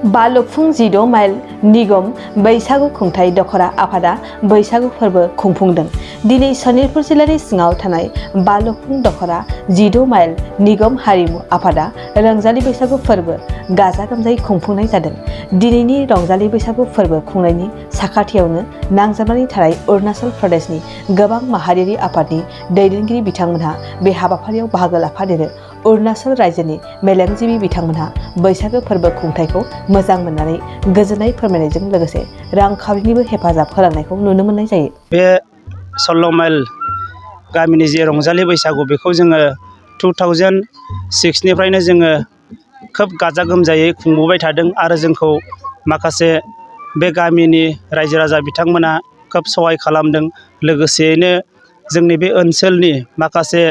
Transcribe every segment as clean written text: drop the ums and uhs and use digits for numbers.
बालुफुं 16 mile निगम बैसागु खुंथाय दखरा आफादा बैसागु फोरबो खुंफुंदों। दिनै सनितपुर जिल्लानि सिङाव थानाय बालुफुं दखरा 16 माइल निगम हारिमु आफादा रंजालि बैसागु फोरबो गाजा गोमजायै खुंफुंनाय जादों। दिनैनि रंजालि बैसागु फोरबो खुंनायनि साखाथियावनो नांजाबनानै थानाय अरुणाचल प्रदेशनि गोबां माहारियारि आफादनि दैदेनगिरि बिथांमोनहा बे हाबाफारियाव बाहागो लाफादेरो। अरुणाचल रायजोनि मेलेमजिबि बिथांमोनहा बैसागो फोरबो खुंथायखौ मोजां मोननानै गोजोननाय फोरमायनायजों लोगोसे रांखावरिनिबो हेफाजाब होलांनायखौ नुनो मोननाय जायो। बे 16 माइल गामिनि जे रंजालि बैसागु बेखौ जोङो 2006निफ्रायनो जोङो खोब गाजा गोमजायै खुंबोबाय थादों आरो जोंखौ माखासे बे गामिनि रायजो राजा बिथांमोना खोब सहाय खालामदों। लोगोसेयैनो जोंनि बे ओनसोलनि माखासे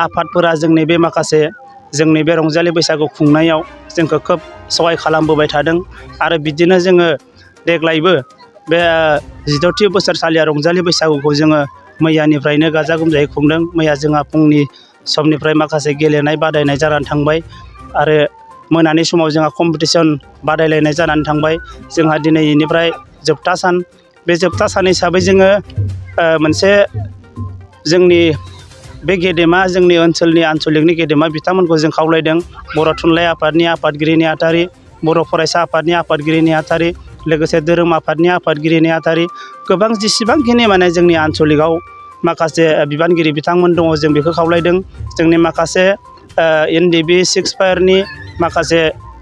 आफादफोरा जोंनि बे रंजालि बैसागु खुंनायाव जोंखौ खोब सहाय खालामबोबाय थादों आरो बिदिनो जोङो देग्लायबो बे 16थि बोसोरसालिया रंजालि बैसागुखौ जोङो मैयानिफ्रायनो गाजा गोमजायै खुंदों। मैया जोंहा फुंनि समनिफ्राय माखासे गेलेनाय बादायनाय जानानै थांबाय आरो मोनानि समाव जोंहा कम्पिटिसन बादायलायनाय जानानै थांबाय। जोंहा दिनैनिफ्राय जोबथा सान, बे जोबथा सान हिसाबै जोङो मोनसे जोंनि बे गेदेमा जोंनि ओनसोलनि आनसलिकनि गेदेमा बिथांमोनखौ जों खावलायदों। बर' थुनलाइ आफादनि आफादगिरि नेहाथारि, बर' फरायसा आफादनि आफादगिरि नेहाथारि, लोगोसे धोरोम आफादनि आफादगिरि नेहाथारि, गोबां जेसेबांखिनि माने जोंनि आनसलिकआव माखासे बिबानगिरि बिथांमोन दङ जों बेखौ खावलायदों। जोंनि माखासे NDB 6 फायरनि माखासे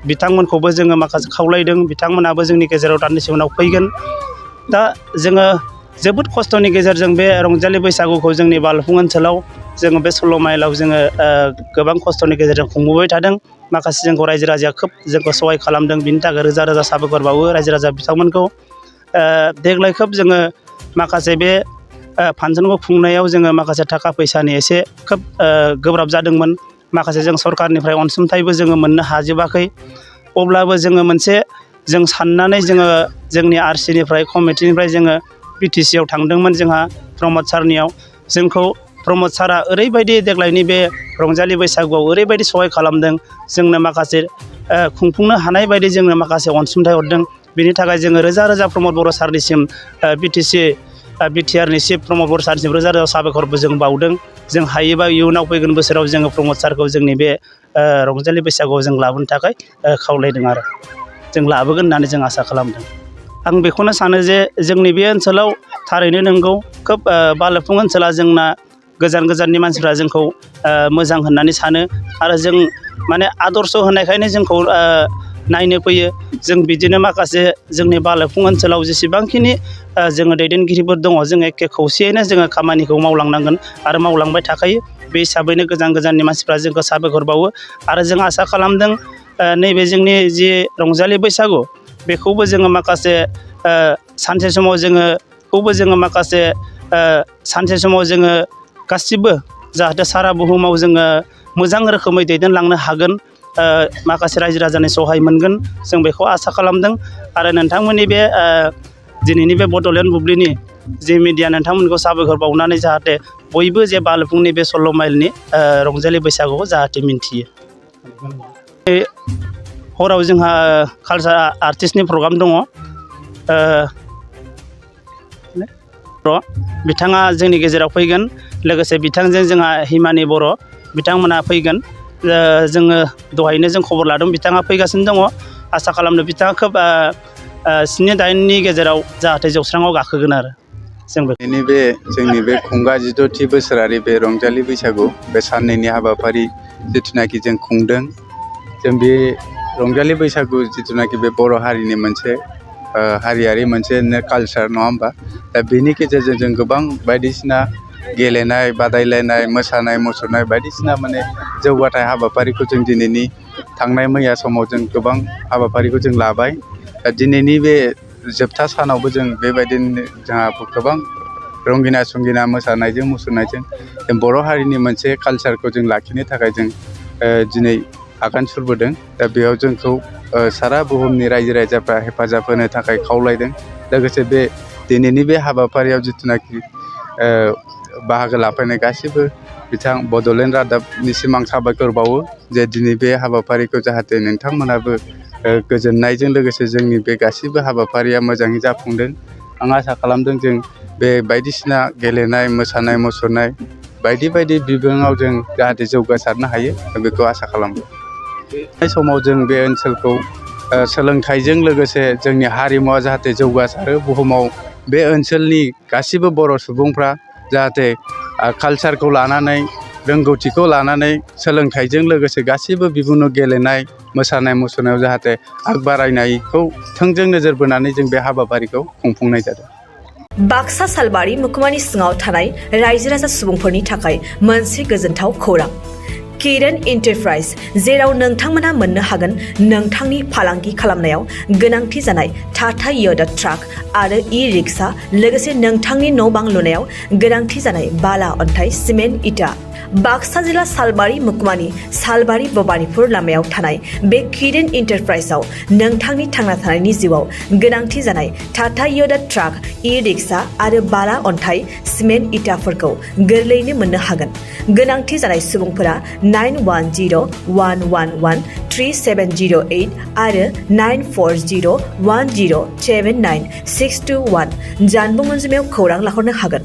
बिथांमोनखौबो जोङो माखासे खावलायदों। बिथांमोनाबो जोंनि गेजेराव दान्दिसे उनाव फैगोन। दा जोङो जोबोद खस्थ'नि गेजेरजों बे रंजालि बैसागुखौ जोंनि बालुफुं ओनसोलाव जोङो बे 16 माइलाव जोङो गोबां खस्थ'नि गेजेरजों खुंबोबाय थादों। माखासे जोंखौ रायजो राजाया खोब जोंखौ सहाय खालामदों। बिनि थाखाय रोजा रोजा साबायखर बावो रायजो राजा बिथांमोनखौ। देग्लाय खोब जोङो माखासे बे फांसनखौ खुंनायाव जोङो माखासे थाखा फैसानि एसे खोब गोब्राब जादोंमोन। माखासे जों सरकारनिफ्राय अनसुंथाइबो जोङो मोननो हाजोबाखै। अब्लाबो जोङो मोनसे जों साननानै जोङो जोंनि RCनिफ्राय कमिटिनिफ्राय जोङो BTC आव थांदोंमोन जोंहा प्रमद सारनियाव। जोंखौ प्रमद सारा ओरैबायदि देग्लायनि बे रंजालि बैसागुआव ओरैबायदि सहाय खालामदों, जोंनो माखासे खुंफुंनो हानाय बायदि जोंनो माखासे अनसुंथाइ हरदों। बिनि थाखाय जोङो रोजा रोजा प्रमद बर' सारनिसिम BTRनि चिफ प्रमद बर' सारनिसिम रोजा रोजा साबायखरबो जों बावदों। जों हायोबा इयुनाव फैगोन बोसोराव जोङो प्रमद सारखौ जोंनि बे रंजालि बैसागुआव जों लाबोनो थाखाय खावलायदों आरो जों लाबोगोन होननानै जों आसा खालामदों। आं बेखौनो सानो जे जोंनि बे ओनसोलाव थारैनो नंगौ खोब बालुफुं ओनसोला जोंना गोजान गोजाननि मानसिफ्रा जोंखौ मोजां होननानै सानो आरो जों माने आदर्श होनायखायनो जोंखौ नायनो फैयो। जों बिदिनो माखासे जोंनि बालुफुं ओनसोलाव जेसेबांखिनि जोङो दैदेनगिरिफोर दङ जों एखे खौसेयैनो जोङो खामानिखौ मावलांनांगोन आरो मावलांबाय थाखायो। बे हिसाबैनो गोजान गोजाननि मानसिफ्रा जोंखौ साबायखर बावो आरो जों आसा खालामदों नैबे जोंनि जि रंजालि बैसागु बेखौबो जोङो माखासे सानसे समाव जोङो माखासे सानसे समाव जोङो गासिबो जाहाथे सारा बुहुमाव जोङो मोजां रोखोमै दैदेनलांनो हागोन, माखासे रायजो राजानि सहाय मोनगोन जों बेखौ आसा खालामदों। आरो नोंथांमोननि बे दिनैनि बे बड'लेण्ड बुब्लिनि जि मिडिया नोंथांमोनखौ साबायखर बावनानै जाहाथे बयबो जे बालुफुंनि बे 16 माइलनि रंजालि बैसागुखौ जाहाथे मिन्थियो। हराव जोंहा कालचार आर्टिस्टनि प्रग्राम दङ। बिथाङा जोंनि गेजेराव फैगोन, लोगोसे बिथांजों जोंहा हिमानि बर' बिथांमोना फैगोन। जोङो दहायनो जों खबर लादों बिथाङा फैगासिनो दङ। आसा खालामनो बिथाङा खोब 7-8नि गेजेराव जाहाथे जौस्राङाव गाखोगोन आरो जों जोंनि बे खुंगा 16थि बोसोरारि बे रंजालि बैसागु बे साननैनि हाबाफारि जिथुनाखि जों खुंदों। जों बे रंजालि बैसागु जिथुनाखि बे बर' हारिनि मोनसे हारियारि मोनसे कालचार नङा होमबा? दा बेनि गेजेरजों जों गोबां बायदिसिना गेलेनाय बादायलायनाय मोसानाय मुसुरनाय बायदिसिना माने जौगाथाय हाबाफारिखौ जों दिनैनि थांनाय मैया समाव जों गोबां हाबाफारिखौ जों लाबाय। दा दिनैनि बे जोबथा सानावबो जों बेबायदिनो जोंहा गोबां रंगिना संगिना मोसानायजों मुसुरनायजों जों बर' हारिनि मोनसे कालचारखौ जों लाखिनो थाखाय जों दिनै आगान सुरबोदों। दा बेयाव जोंखौ सारा बुहुमनि रायजो राजाफ्रा हेफाजाब होनो थाखाय खावलायदों। लोगोसे बे दिनैनि बे हाबाफारियाव जिथुनाखि बाहागो लाफैनाय गासिबो बिथां बड'लेण्ड रादाबनिसिम आं साबायखर बावो जे दिनै बे हाबाफारिखौ जाहाथे नोंथांमोनाबो गोजोननायजों लोगोसे जोंनि बे गासिबो हाबाफारिया मोजाङै जाफुंदों। आं आसा खालामदों जों बे बायदिसिना गेलेनाय मोसानाय मुसुरनाय बायदि बायदि बिबाङाव जों जाहाथे जौगासारनो हायो बेखौ आसा खालामो। बे समाव जों बे ओनसोलखौ सोलोंथाइजों लोगोसे जोंनि हारिमुवा जाहाथे जौगासारो, बुहुमाव बे ओनसोलनि गासिबो बर' सुबुंफ्रा जाहाथे कालसारखौ लानानै रोंगौथिखौ लानानै सोलोंथाइजों लोगोसे गासिबो बिबुंनो गेलेनाय मोसानाय मुसुरनायाव जाहाथे आग बारायनायखौ थोंजों नोजोर बोनानै जों बे हाबाफारिखौ खुंफुंनाय जादों। बाक्सा सालबारि महकुमानि सिङाव थानाय रायजो राजा सुबुंफोरनि थाखाय मोनसे गोजोनथाव खौरां। किरण एन्टारप्राइज, जेराव नोंथांमोना मोननो हागोन नोंथांनि फालांगि खालामनायाव गोनांथि जानाय टाटा य'दा ट्राक आरो ई-रिक्शा, लोगोसे नोंथांनि न' बां लुनायाव गोनांथि जानाय बाला, अन्थाइ, सिमेन्ट, इटा। बाक्सा जिल्ला सालबारि महकुमानि सालबारि भबानिपुर लामायाव थानाय बे किरण एन्टारप्राइजआव नोंथांनि थांना थानायनि जिउआव गोनांथि जानाय टाटा य'दा ट्राक, ई-रिक्शा आरो बाला, अन्थाइ, सिमेन्ट, इटाफोरखौ गोरलैयैनो मोननो हागोन। गोनांथि जानाय सुबुंफोरा 9101113708 आरो 9401079621 जानबुं अनजिमायाव खौरां लाहरनो हागोन।